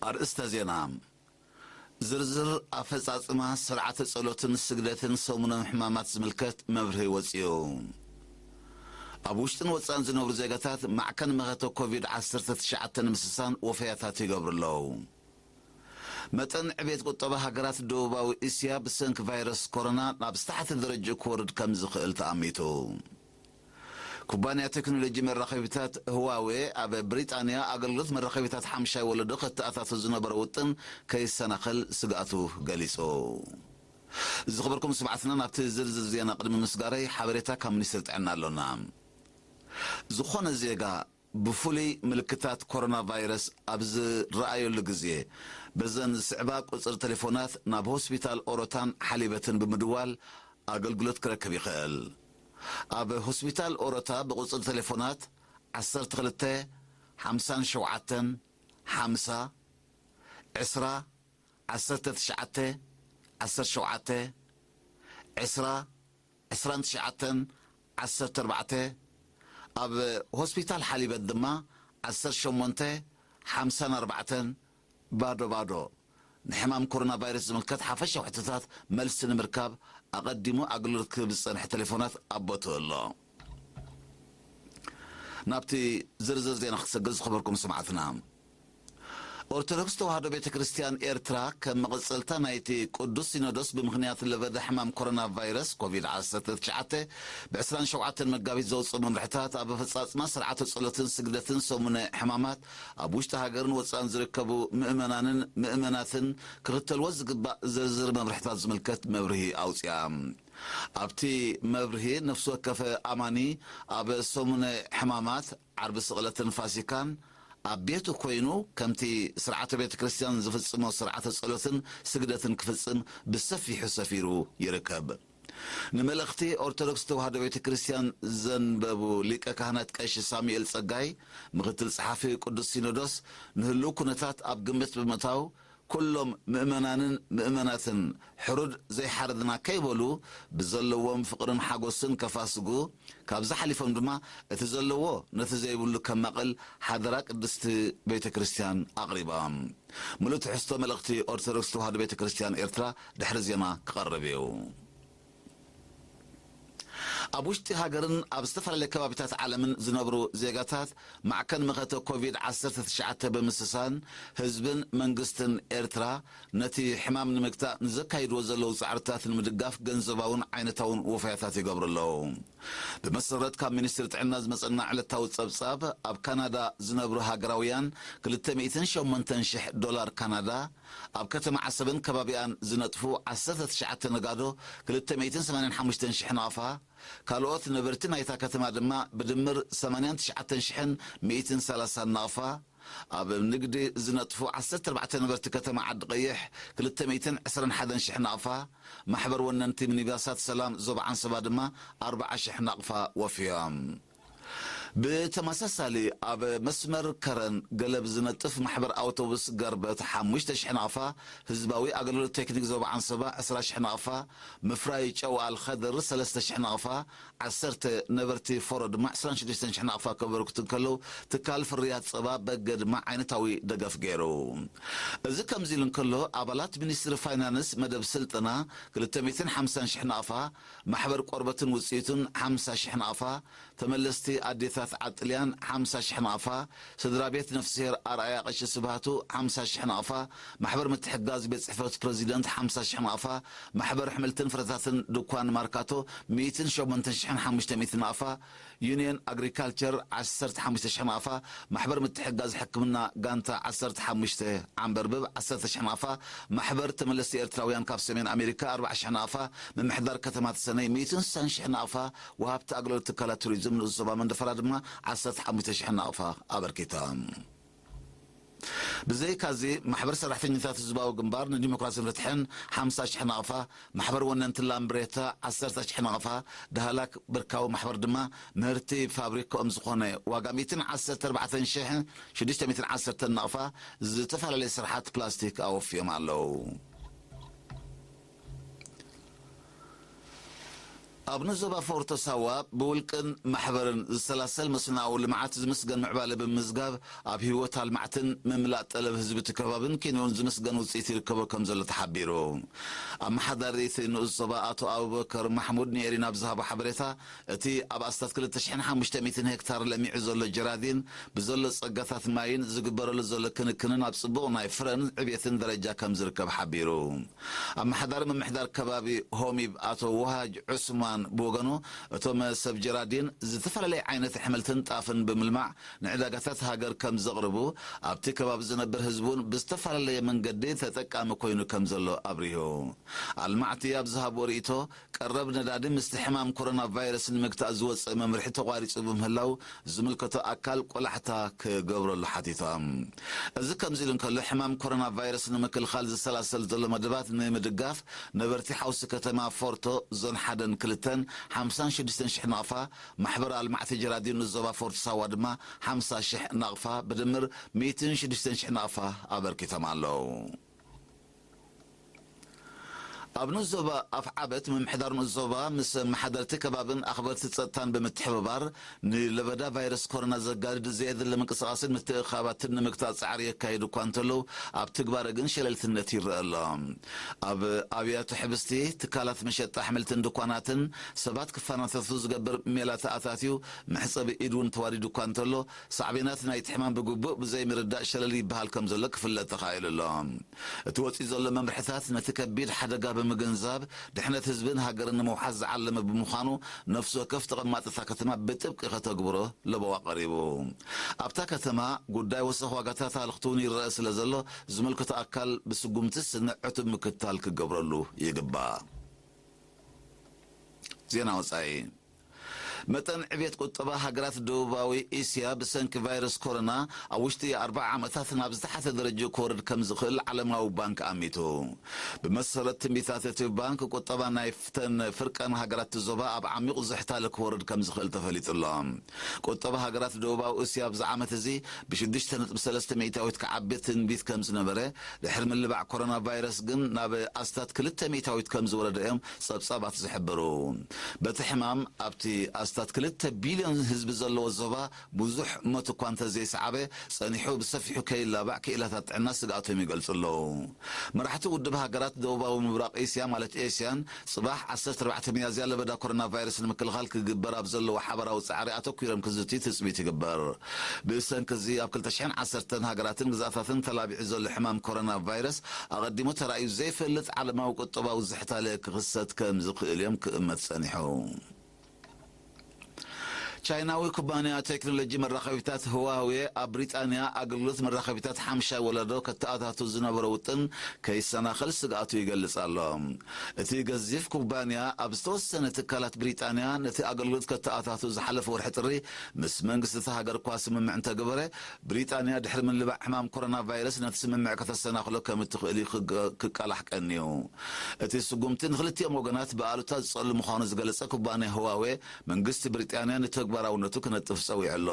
ኣርእስተ ዜና። ዝርዝር ኣፈጻጽማ ስርዓተ ጸሎትን ስግደትን ሰሙናዊ ሕማማት ዝምልከት መብርሂ ወጺኡ። ኣብ ውሽጥን ወጻእን ዝነብሩ ዜጋታት ማዕከን መኸተ ኮቪድ ዓሰርተ ትሽዓተ ንምስሳን ወፈያታት ይገብሩ ኣለዉ። መጠን ዕቤት ቁጠባ ሃገራት ደቡባዊ እስያ ብሰንኪ ቫይረስ ኮሮና ናብ ዝተሓተ ደረጃ ክወርድ ከም ዝኽእል ተኣሚቱ። ኩባንያ ቴክኖሎጂ መራኸቢታት ህዋዌ ኣብ ብሪጣንያ ኣገልግሎት መራኸቢታት ሓምሻይ ወለዶ ከተኣታቶ ዝነበሮ ውጥን ከይሰናኸል ስግኣቱ ገሊጹ። ዝኸበርኩም ሰማዕትና፣ ናብቲ ዝርዝር ዜና ቅድሚ ምስጋረይ ሓበሬታ ካብ ሚኒስትሪ ጥዕና ኣሎና። ዝኾነ ዜጋ ብፍሉይ ምልክታት ኮሮና ቫይረስ ኣብ ዝረኣየሉ ግዜ፣ በዘን ዝስዕባ ቁጽሪ ቴሌፎናት ናብ ሆስፒታል ኦሮታን ሓሊበትን ብምድዋል ኣገልግሎት ክረክብ ይኽእል። ኣብ ሆስፒታል ኦሮታ ብቁጽሪ ቴሌፎናት ዓሰርተ ክልተ፣ ሓምሳን ሸውዓተን፣ ሓምሳ፣ ዕስራ፣ ዓሰርተ ትሽዓተ፣ ዓሰርተ ሸውዓተ፣ ዕስራ፣ ዕስራን ትሽዓተን፣ ዓሰርተ ኣርባዕተ፣ ኣብ ሆስፒታል ሓሊበት ድማ ዓሰርተ ሸሞንተ፣ ሓምሳን ኣርባዕተን፣ ባዶ ባዶ። ንሕማም ኮሮና ቫይረስ ዝምልከት ሓፈሻዊ ሕቶታት መልሲ ንምርካብ ኣቐዲሙ ኣገልግሎት ክህብ ዝጸንሐ ቴሌፎናት ኣብ ቦትኡ ኣሎ። ናብቲ ዝርዝር ዜና ክትሰግር ዝኸበርኩም ሰማዕትና። ኦርቶዶክስ ተዋህዶ ቤተ ክርስቲያን ኤርትራ ከም መቐጸልታ ናይቲ ቅዱስ ሲኖዶስ ብምኽንያት ለበዳ ሕማም ኮሮና ቫይረስ ኮቪድ ዓሰርተ ትሽዓተ ብ ዕስራን ሸውዓተን መጋቢት ዘውፅኦ መምርሕታት ኣብ ኣፈጻጽማ ስርዓተ ጸሎትን ስግደትን ሰሙነ ሕማማት ኣብ ውሽጢ ሃገርን ወጻእን ዝርከቡ ምእመናንን ምእመናትን ክኽተልዎ ዝግባእ ዝርዝር መምርሕታት ዝምልከት መብርሂ ኣውፅኣ። ኣብቲ መብርሂ ነፍሲ ወከፈ ኣማኒ ኣብ ሰሙነ ሕማማት ዓርቢ ስቕለትን ፋሲካን ኣብ ቤቱ ኮይኑ ከምቲ ስርዓተ ቤተ ክርስቲያን ዝፍጽሞ ስርዓተ ጸሎትን ስግደትን ክፍጽም ብሰፊሑ ሰፊሩ ይርከብ። ንመልእኽቲ ኦርቶዶክስ ተዋህዶ ቤተ ክርስቲያን ዘንበቡ ሊቀ ካህናት ቀሺ ሳሙኤል ጸጋይ፣ ምኽትል ጸሓፊ ቅዱስ ሲኖዶስ፣ ንህልው ኩነታት ኣብ ግምት ብምእታው፣ ኩሎም ምእመናንን ምእመናትን ሕሩድ ዘይሓረድና ከይበሉ ብዘለዎም ፍቕርን ሓጎስን ከፋስጉ፣ ካብዚ ሓሊፎም ድማ እቲ ዘለዎ ነቲ ዘይብሉ ከማቕል ሓደራ ቅድስቲ ቤተ ክርስቲያን ኣቕሪባ። ምሉእ ትሕዝቶ መልእኽቲ ኦርቶዶክስ ተዋህዶ ቤተ ክርስቲያን ኤርትራ ድሕሪ ዜና ክቐርብ እዩ። ኣብ ውሽጢ ሃገርን ኣብ ዝተፈላለየ ከባቢታት ዓለምን ዝነብሩ ዜጋታት ማዕከን መኸተ ኮቪድ ዓሰርተ ትሽዓተ ብምስሳን ህዝብን መንግስትን ኤርትራ ነቲ ሕማም ንምግታእ ንዘካይድዎ ዘለዉ ጻዕርታት ንምድጋፍ ገንዘባውን ዓይነታውን ወፈያታት ይገብሩ ኣለዉ። ብመሰረት ካብ ሚኒስትሪ ጥዕና ዝመጸና ዕለታዊ ጸብጻብ፣ ኣብ ካናዳ ዝነብሩ ሃገራውያን ክልተ ሚእትን ሸሞንተን ሽሕ ዶላር ካናዳ፣ ኣብ ከተማ ዓሰብን ከባቢኣን ዝነጥፉ ዓሰርተ ትሽዓተ ነጋዶ ክልተ ሚእትን ሰማንያን ሓሙሽተን ሽሕ ናቕፋ፣ ካልኦት ነበርቲ ናይታ ከተማ ድማ ብድምር ሰማንያን ትሽዓተን ሽሕን ሚእትን ሰላሳን ናቕፋ፣ ኣብ ንግዲ ዝነጥፉ ዓሰርተ ኣርባዕተ ነበርቲ ከተማ ዓዲ ቀይሕ ክልተ ሚእትን ዕስራን ሓደን ሽሕ ናቕፋ፣ ማሕበር ወነንቲ ሚኒባሳት ሰላም ዞባ ዓንሰባ ድማ ኣርብዓ ሽሕ ናቕፋ ወፍዮም። ብተመሳሳሊ ኣብ መስመር ከረን ገለብ ዝነጥፍ ማሕበር ኣውቶቡስ ገርበት ሓሙሽተ ሽሕ ናቕፋ፣ ህዝባዊ ኣገልግሎት ቴክኒክ ዞባ ዓንሰባ ዕስራ ሽሕ ናቕፋ፣ ምፍራይ ጨው ኣልኸድር ሰለስተ ሽሕ ናቕፋ፣ ዓሰርተ ነበርቲ ፎሮ ድማ ዕስራን ሽዱሽተን ሽሕ ናቕፋ ከበርክቱ እንከለዉ፣ ትካል ፍርያት ጸባ በገ ድማ ዓይነታዊ ደገፍ ገይሩ። እዚ ከምዚ ኢሉ እንከሎ፣ ኣባላት ሚኒስትሪ ፋይናንስ መደብ ስልጠና ክልተ ሚእትን ሓምሳን ሽሕ ናቕፋ፣ ማሕበር ቆርበትን ውጽኢቱን ሓምሳ ሽሕ ናቕፋ፣ ተመለስቲ ኣዴታት ዓጥልያን ሓምሳ ሽሕ ናቕፋ፣ ስድራ ቤት ነፍስሄር ኣርኣያ ቀሺ ስብሃቱ ሓምሳ ሽሕ ናቕፋ፣ ማሕበር ምትሕጋዝ ቤት ጽሕፈት ፕረዚደንት ሓምሳ ሽሕ ናቕፋ፣ ማሕበር ኣሕምልትን ፍረታትን ድኳን ማርካቶ ሚእትን ሸሞንተን ሽሕን ሓሙሽተ ሚእትን ናቕፋ፣ ዩኒየን ኣግሪካልቸር ዓሰርተ ሓሙሽተ ሽሕ ናቕፋ፣ ማሕበር ምትሕጋዝ ሕክምና ጋንታ ዓሰርተ ሓሙሽተ፣ ዓንበርብብ ዓሰርተ ሽሕ ናቕፋ፣ ማሕበር ተመለስቲ ኤርትራውያን ካብ ሰሜን ኣሜሪካ ኣርብዓ ሽሕ ናቕፋ፣ ምምሕዳር ከተማ ተሰነይ ሚእትን ስሳን ሽሕ ናቕፋ፣ ወሃብቲ ኣገልግሎት ትካላት ቱሪዝም ንኡስ ዞባ መንደፈራ ድማ ዓሰርተ ሓሙሽተ ሽሕ ናቕፋ ኣበርኪታ። ብዘይካዚ፣ ማሕበር ሰራሕተኛታት ህዝባዊ ግንባር ንዲሞክራሲን ፍትሕን ሓምሳ ሽሕ ናቕፋ፣ ማሕበር ወነንቲ ላምብሬታ ዓሰርተ ሽሕ ናቕፋ፣ ዳህላክ ብርካዊ ማሕበር ድማ ምህርቲ ፋብሪካኦም ዝኾነ ዋጋ ሚእትን ዓሰርተ ኣርባዕተን ሽሕን ሽዱሽተ ሚእትን ዓሰርተን ናቕፋ ዝተፈላለየ ስርሓት ፕላስቲክ ኣወፍዮም ኣለዉ። ኣብ ንዞባ ፎርቶ ሳዋ ብውልቅን ማሕበርን ዝሰላሰል መስናኡ ልምዓት ዝምስገን ምዕባለ ብምምዝጋብ፣ ኣብ ህይወት ኣልማዕትን ምምላእ ጠለብ ህዝቢ እቲ ከባብን ኬንዮን ዝምስገን ውፅኢት ይርከቦ ከም ዘሎ ተሓቢሩ። ኣመሓዳሪ እቲ ንኡስ ዞባ ኣቶ ኣቡበከር ማሕሙድ ንኤሪና ኣብ ዝሃቦ ሓበሬታ፣ እቲ ኣብ ኣስታት ክልተ ሽሕን ሓሙሽተ ሚእትን ሄክታር ለሚዑ ዘሎ ጀራዲን ብዘሎ ጸጋታት ማይን ዝግበረሉ ዘሎ ክንክንን ኣብ ጽቡቕ ናይ ፍረን ዕብየትን ደረጃ ከም ዝርከብ ሓቢሩ። ኣመሓዳሪ ምምሕዳር ከባቢ ሆሚብ ኣቶ ወሃጅ ዑስማን ብወገኑ፣ እቶም ሰብ ጀራዲን ዝተፈላለየ ዓይነት ኣሕምልትን ጣፍን ብምልማዕ ንዕዳጋታት ሃገር ከም ዘቕርቡ፣ ኣብቲ ከባቢ ዝነብር ህዝቢ እውን ብዝተፈላለየ መንገዲ ተጠቃሚ ኮይኑ ከም ዘሎ ኣብሪሁ። ኣልማዕቲ ኣብ ዝሃብዎ ርእይቶ፣ ቀረብ ነዳዲ ምስቲ ሕማም ኮሮና ቫይረስ ንምግታእ ዝወፀ መምርሒ ተቋሪፁ ብምህላው ዝምልከቶ ኣካል ቆላሕታ ክገብረሉ ሓቲቶም። እዚ ከምዚ ኢሉ እንከሎ፣ ሕማም ኮሮና ቫይረስ ንምክልኻል ዝሰላሰል ዘሎ መደባት ንምድጋፍ ነበርቲ ሓውሲ ከተማ ፎርቶ ዞን ሓደን ክልተን ሓምሳን ሽዱሽተን ሽሕ ናቕፋ፣ ማሕበር ኣልማዕቲ ጀራዲን ንዞባ ፎርቶ ሳዋ ድማ ሓምሳ ሽሕ ናቕፋ፣ ብድምር ሚእትን ሽዱሽተን ሽሕ ናቕፋ ኣበርኪቶም ኣለዉ። ኣብ ንኡስ ዞባ ኣፍዓበት ምምሕዳር ንኡስ ዞባ ምስ መሓደርቲ ከባብን ኣኽበርቲ ጸጥታን ብምትሕብባር ንለበዳ ቫይረስ ኮሮና ዘጋድድ ዘየድሊ ምንቅስቓስን ምትእኻባትን ንምግታእ ጻዕሪ የካይዱ እኳ እንተለዉ፣ ኣብ ትግባረ ግን ሸለልትነት ይረአ ኣሎ። ኣብ ኣብያተ ሕብስቲ፣ ትካላት መሸጣ ኣሕምልትን ድኳናትን ሰባት ክፈናተቱ ዝገብር ሜላ ተኣታትዩ፣ መሕጸቢ ኢድ እውን ተዋዲዱ እኳ እንተሎ፣ ሳዕቤናት ናይቲ ሕማም ብግቡእ ብዘይምርዳእ ሸለል ይበሃል ከም ዘሎ ክፍለጥ ተኻኢሉ ኣሎ። እቲ ወጺኡ ዘሎ መምርሕታት ነቲ ከቢድ ሓደጋ ብምግንዛብ ድሕነት ህዝብን ሃገርን ንምውሓስ ዝዓለመ ብምዃኑ፣ ነፍሲ ወከፍ ተቐማጢ እታ ከተማ ብጥብቂ ከተግብሮ ለበዋ ቀሪቡ። ኣብታ ከተማ ጉዳይ ወሰኽ ዋጋታት ኣልኽቲ እውን ይረአ ስለ ዘሎ፣ ዝምልከቶ ኣካል ብስጉምቲ ስነ ዕቱብ ምክትታል ክገብረሉ ይግባእ። ዜና ወጻኢ። መጠን ዕብየት ቁጠባ ሃገራት ደቡባዊ እስያ ብሰንኪ ቫይረስ ኮሮና ኣብ ውሽጢ ኣርብዓ ዓመታት ናብ ዝተሓተ ደረጃ ክወርድ ከም ዝኽእል ዓለማዊ ባንክ ኣሚቱ። ብመሰረት ትንቢታት እቲ ባንክ፣ ቁጠባ ናይ ፍተን ፍርቀን ሃገራት እቲ ዞባ ኣብ ዓሚቑ ዝሕታለ ክወርድ ከም ዝኽእል ተፈሊጡ ኣሎ። ቁጠባ ሃገራት ደቡባዊ እስያ ኣብዚ ዓመት እዚ ብሽዱሽተ ነጥቢ ሰለስተ ሚእታዊት ክዓቢ ትንቢት ከም ዝነበረ፣ ድሕሪ ምልባዕ ኮሮና ቫይረስ ግን ናብ ኣስታት ክልተ ሚእታዊት ከም ዝወረደ እዮም ጸብጻባት ዝሕብሩ። በቲ ሕማም ኣብቲ ኣስታት ክልተ ቢልዮን ህዝቢ ዘለዎ ዞባ ብዙሕ ሞት እኳ እንተዘይሰዓበ፣ ጸኒሑ ብሰፊሑ ከይላባዕ ክኢላታት ጥዕና ስግኣቶም ይገልጹ ኣለዉ። መራሕቲ ውድብ ሃገራት ደቡባዊ ምብራቕ እስያ ማለት ኤስያን ጽባሕ ዓሰርተ ኣርባዕተ ሚያዝያ ለበዳ ኮሮና ቫይረስ ንምክልኻል ክግበር ኣብ ዘለዎ ሓባራዊ ጻዕሪ ኣተኲሮም ክዝትዩ ትጽቢት ይግበር። ብሰንኪ እዚ ኣብ ክልተ ሽሕን ዓሰርተን ሃገራትን ግዝኣታትን ተላቢዑ ዘሎ ሕማም ኮሮና ቫይረስ ኣቐዲሙ ተራእዩ ዘይፈልጥ ዓለማዊ ቁጠባዊ ዝሕታለ ክኽሰት ከም ዝኽእል እዮም ክእመት ጸኒሑ። ቻይናዊ ኩባንያ ቴክኖሎጂ መራኸቢታት ህዋዌ ኣብ ብሪጣንያ ኣገልግሎት መራኸቢታት ሓምሻይ ወለዶ ከተኣታቱ ዝነበሮ ውጥን ከይሰናኸል ስግኣቱ ይገልጽ ኣሎ። እቲ ገዚፍ ኩባንያ ኣብ ዝተወሰነ ትካላት ብሪጣንያ ነቲ ኣገልግሎት ከተኣታቱ ዝሓለፈ ወርሒ ጥሪ ምስ መንግስቲ እታ ሃገር እኳ ስምምዕ እንተገበረ፣ ብሪጣንያ ድሕሪ ምልባዕ ሕማም ኮሮና ቫይረስ ነቲ ስምምዕ ከተሰናኽሎ ከም እትኽእል እዩ ክገ-፣ ክቃላሕ ቀንዩ። እቲ ስጉምቲ ንክልቲኦም ወገናት ብኣሉታ ዝጸሉ ምዃኑ ዝገለጸ ኩባንያ ህዋዌ፣ መንግስቲ ብሪጣንያ ንተግባራውነቱ ክነጥፍ ጸዊዑ ኣሎ።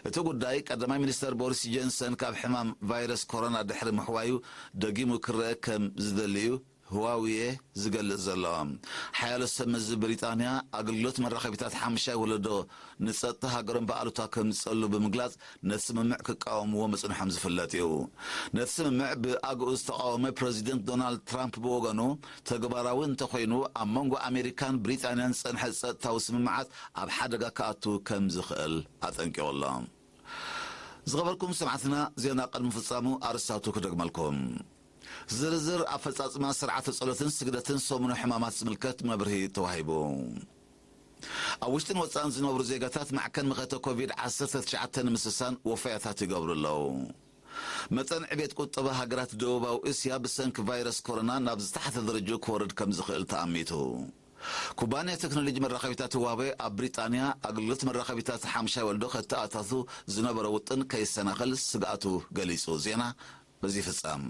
እቲ ጉዳይ ቀዳማይ ሚኒስተር ቦሪስ ጆንሰን ካብ ሕማም ቫይረስ ኮሮና ድሕሪ ምሕዋዩ ደጊሙ ክረአ ከም ዝደሊ እዩ ህዋዌ ዝገልጽ ዘሎ። ሓያሎ ሰብ መዚ ብሪጣንያ ኣገልግሎት መራኸቢታት ሓምሻይ ወለዶ ንጸጥታ ሃገሮም ብኣሉታ ከም ዝጸሉ ብምግላጽ ነቲ ስምምዕ ክቃወምዎ ምጽንሖም ዝፍለጥ እዩ። ነቲ ስምምዕ ብኣግኡ ዝተቃወመ ፕረዚደንት ዶናልድ ትራምፕ ብወገኑ፣ ተግባራዊ እንተኾይኑ ኣብ መንጎ ኣሜሪካን ብሪጣንያን ዝጸንሐ ጸጥታዊ ስምምዓት ኣብ ሓደጋ ክኣቱ ከም ዝኽእል ኣጠንቂቑ ኣሎ። ዝኸበርኩም ሰማዕትና፣ ዜና ቅድሚ ፍጻሙ ኣርእስታቱ ክደግመልኩም። ዝርዝር ኣፈጻጽማ ስርዓተ ጸሎትን ስግደትን ሰሙነ ሕማማት ዝምልከት መብርሂ ተዋሂቡ። ኣብ ውሽጥን ወጻእን ዝነብሩ ዜጋታት ማዕከን መኸተ ኮቪድ ዓሰርተ ትሽዓተ ንምስሳን ወፈያታት ይገብሩ ኣለዉ። መጠን ዕቤት ቁጠባ ሃገራት ደቡባዊ እስያ ብሰንኪ ቫይረስ ኮሮና ናብ ዝተሓተ ደረጃ ክወርድ ከም ዝኽእል ተኣሚቱ። ኩባንያ ቴክኖሎጂ መራኸቢታት ህዋዌ ኣብ ብሪጣንያ ኣገልግሎት መራኸቢታት ሓምሻይ ወለዶ ከተኣታቱ ዝነበሮ ውጥን ከይሰናኸል ስግኣቱ ገሊጹ። ዜና በዚ ይፍጸም።